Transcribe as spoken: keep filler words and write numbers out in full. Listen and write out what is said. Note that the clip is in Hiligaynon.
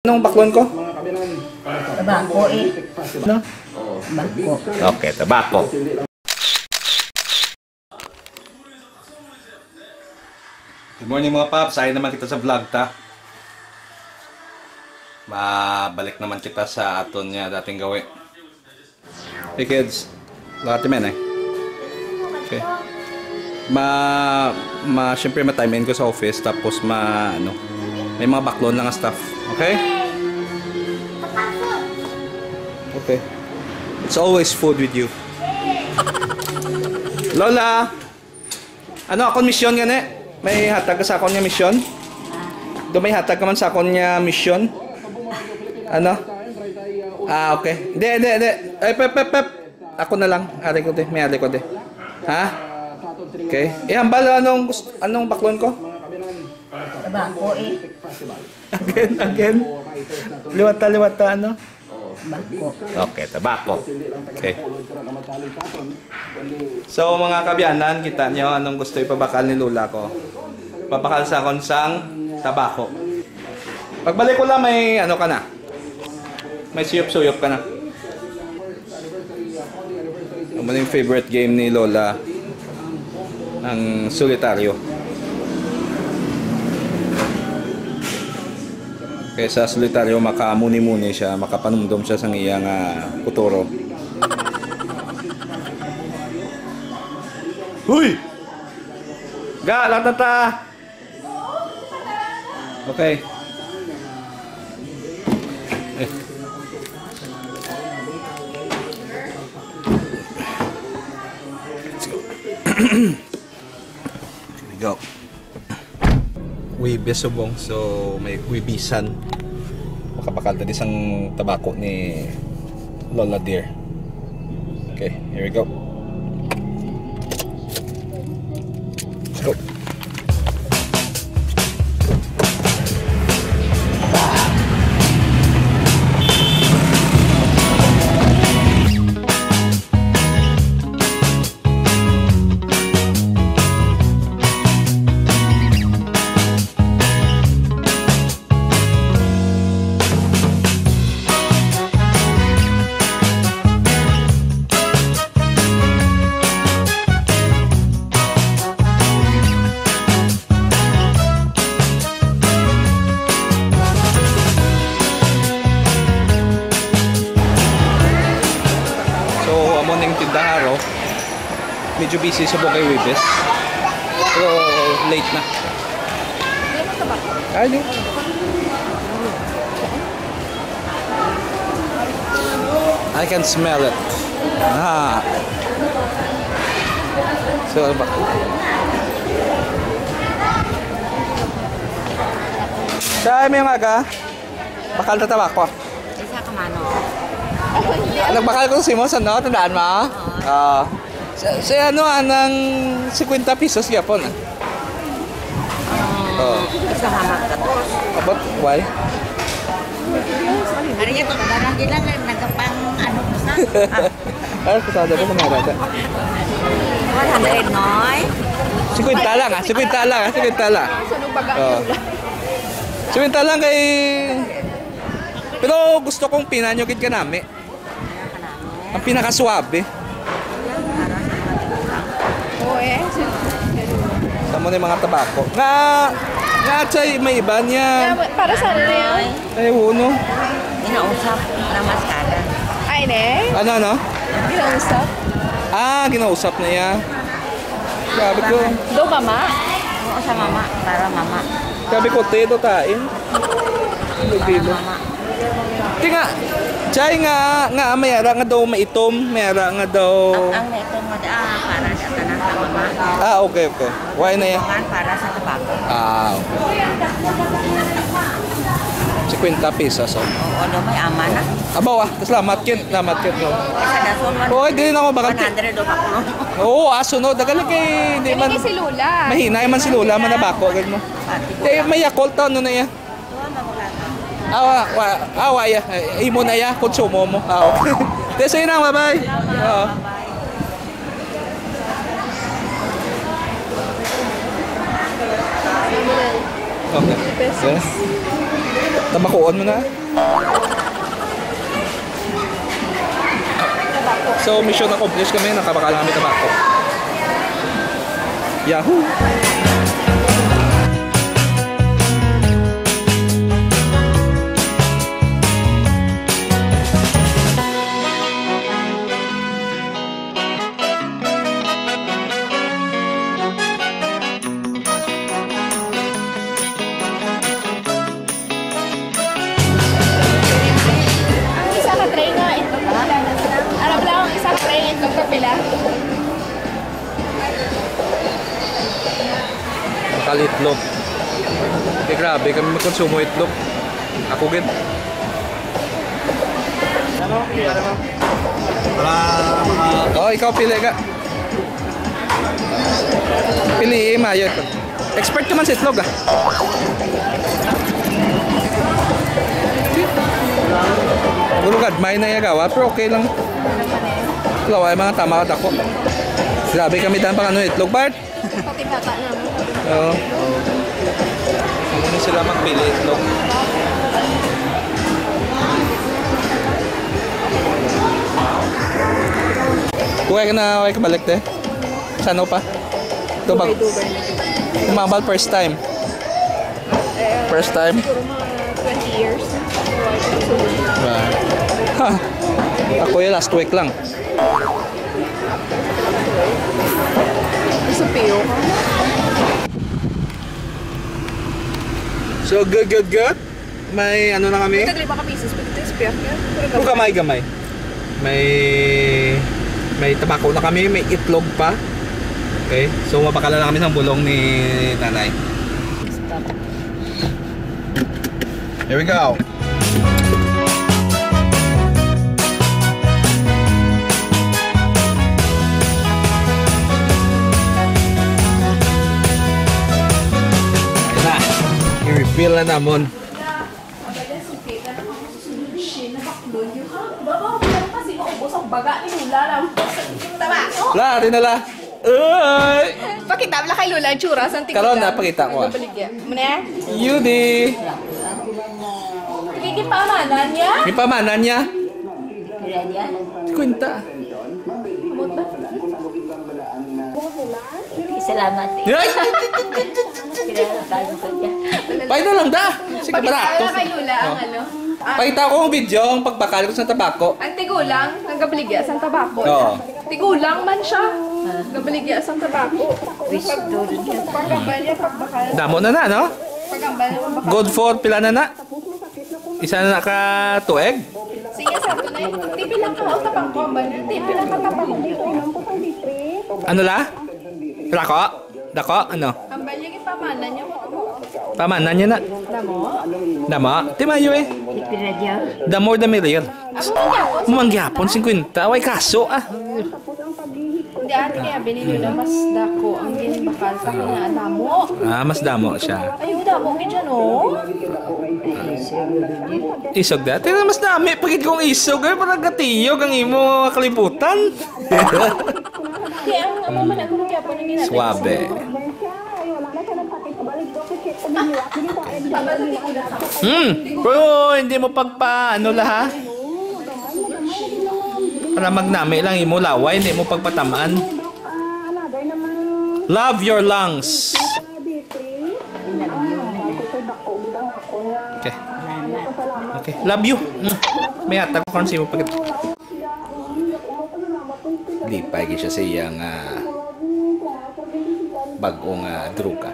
Anong baklon ko? Tabako eh. Ano? Tabako. Okay, tabako. Good morning, mga paps. Ay naman kita sa vlog ta. Mabalik naman kita sa aton nga dating gawi. Hey kids, lahat men eh. Okay. Ma, ma, syempre ma-time in ko sa office, tapos ma, ano, may mga baklon lang nga stuff. Okay? Okay. It's always food with you. Lola! Ano akon misyon gani? May hatag ka sa akon nga misyon? Do may hatag ka man sa akon nga misyon? Ano? Ah, okay. Hindi, hindi, hindi. Ay, pep, pep, pep. Ako na lang. Ari ko di. May ari ko di. Ha? Okay. Eh, hambal, anong gusto, anong baklon ko? Tabako eh. Again, again. Liwata, liwata, ano? Tabako. Okay, tabako. Okay. So, mga kaabyanan, kita niyo anong gusto ipabakal ni Lola ko. Pabakal sa akon sang tabako. Pagbalik ko lang, may ano ka na. May suyop-suyop ka na. Amo na yung favorite game ni Lola, ang solitaryo. Kaysa solitaryo, makamuni-muni siya, makapanumdom siya sa iya nga futuro. Huy! Ga, lang ta! Okay. Eh. Let's go. Here we go. Huwebes subong, so may huwebisan. Makabakal ta di sang tabako ni Lola Dear. Okay, here we go. Let's go. So, amo ning tindahan, oh. Medyo busy subong kay Huwebes. Pero late na. Ay, di. I can smell it. Ah. So, ano ba? Sa may mga aga, bakal ta tabako. Isa ka mano. Nagbakal ko sa imo, sa no? Tandaan mo? Oo. Sa, sa ano, anang fifty pesos gyapon, ah. Oo. Isa ka mano. About why? Ano yan? Pagkadarahan nila, nagkapang ano ko sa. Ah. Ay, pasado ko, mga bata. One hundred, noy? Fifty lang, ah. Fifty lang, ah. Fifty lang. Oo. Fifty lang kay, pero gusto kong pinanyo gid kanami. Ang pinakasuabe. Oo, eh. Sa mo na yung mga tabako. Nga, nga, chay, may iba niya. Kaya, para sa ano na yun? Ay, uno. Ginausap na maskada. Ay, ne? Ano, ano? Ginausap? Ah, ginausap na iya. Sabi ko. Do mama? Oo, sa mama. Para mama. Sabi ko, te, do tain. Hindi, Para mama. Ti nga, chay nga, nga, may ara nga daw maitom, may ara nga daw. Ang, ang maitom mo da, para sa tanan sa mama. Ah, okay, okay. Why na yan? Bukan para sa tabako. Ah, okay. Fifty pesos, oh. Oo, do may ama na. Abaw, ah. Salamat, Ken. Salamat, Ken. Oh. Sa dason, one, oh, di na ako bakal. One hundred o baklo. Oo, aso, no? Dagal kay, hindi man. Hindi si Lola. Mahina man si Lola, manabako, ganun mo. Pati ko. Eh, may Yakult, ano na yan? Awa, wa, awa ya. Eh, imo na ya, konsumo mo. Ah, okay. Te, sige na, bye-bye. Oo. Okay. Eh? Tabakuon mo na. So, mission accomplished kami. Nakabakal kami tabako. Yahoo! Ang isa ka tray nga itlog, ha? Alam lang, ang isa ka tray nga itlog, kapila? Ang kalitlog. Eh, grabe kami magkonsumo itlog. Ako gid. Para mga Oh, ikaw pili ka. Pili, eh, mayo ito. Expert ka man sa itlog, ah. Pero gagmay na iya gawa, pero okay lang. Lawa yung mga tama at ako. Grabe kami daan pang ano, itlog, Bart. Pati bata naman. Oo. Ano na sila magpili itlog? Kuha ka na, kuha ka balik, te. Sa ano pa? Ito ba? Dugay-dugay na. Umabal first time. Eh, First time? Siguro mga twenty years. Ah. Ha. Ako yung last week lang. Sa piyo. So, good, good, good. May ano na kami? Ito, dali, baka pieces, pero ito is piyak yan. Pero Pero gamay, gamay. May, may tabako na kami, may itlog pa. Okay, so mapakala na kami ng bulong ni nanay. Here we go. Ayan na. I-refill na namon. Abala, si Pete, ano ang susunod? Shit, nabaklon yun, ha? Babaw, pero kasi maubos ang baga ni Lola lang. Tama. La, ate na la. Ay! Pakita mo lang kay Lola ang tsura sa tingin Karon ka. na, pakita ko, ah. Nagabaligya. Muna? Yudi. Hindi pa amanan niya? Di pa amanan niya? Kwenta. Amot ba? Salamat. Ay! Kailangan tayo ko niya. Pay na lang da. Sige, Pakita barato. lang kay Lola ang Oh. ano. Ah, Pakita ko ang video, ang pagbakal ko sa tabako. Ang tigulang, nagabaligya sa tabako. Oo. Tigulang man siya. Gabaligya sa tabako. Wish to rin yun. Pagkambal niya, pagbakal. Damo na na, no? Pagkambal niya, pagbakal. Good for pila na na? Isa na ka tuig? Sige, sa ito na yun. Tipi lang ka, o, tapang ko, ang banal. Tipi lang ka, tapang ko. Ano la? Rako? Dako? Ano? Ang banal yung ipamana niyo. Pamana niya na. Damo? Damo? Timayo eh. Ipira niya. The more the merrier. Ako, ang yapon. Mangyapon, singkwenta. Way kaso, ah. Hindi, ate, kaya binili na mas dako ang ginbakal sa kanya. Damo. Ah, mas damo siya. Ay, ang damo, gid yan, oh. Isog dati na mas dami. Pagid kong isog, eh, parang gatiyog ang imo kalibutan. Kaya ang amo man ako nagyapon ang ginatay. Suabe. Hmm. Pero hindi mo pagpa, ano la, ha? Para magnami lang imo laway, hindi mo pagpatamaan. Love your lungs. Okay. Okay. Love you. Mm. May atag ko karon sa imo pagkat. Lipay gyud siya sa iya nga bag-o nga droga.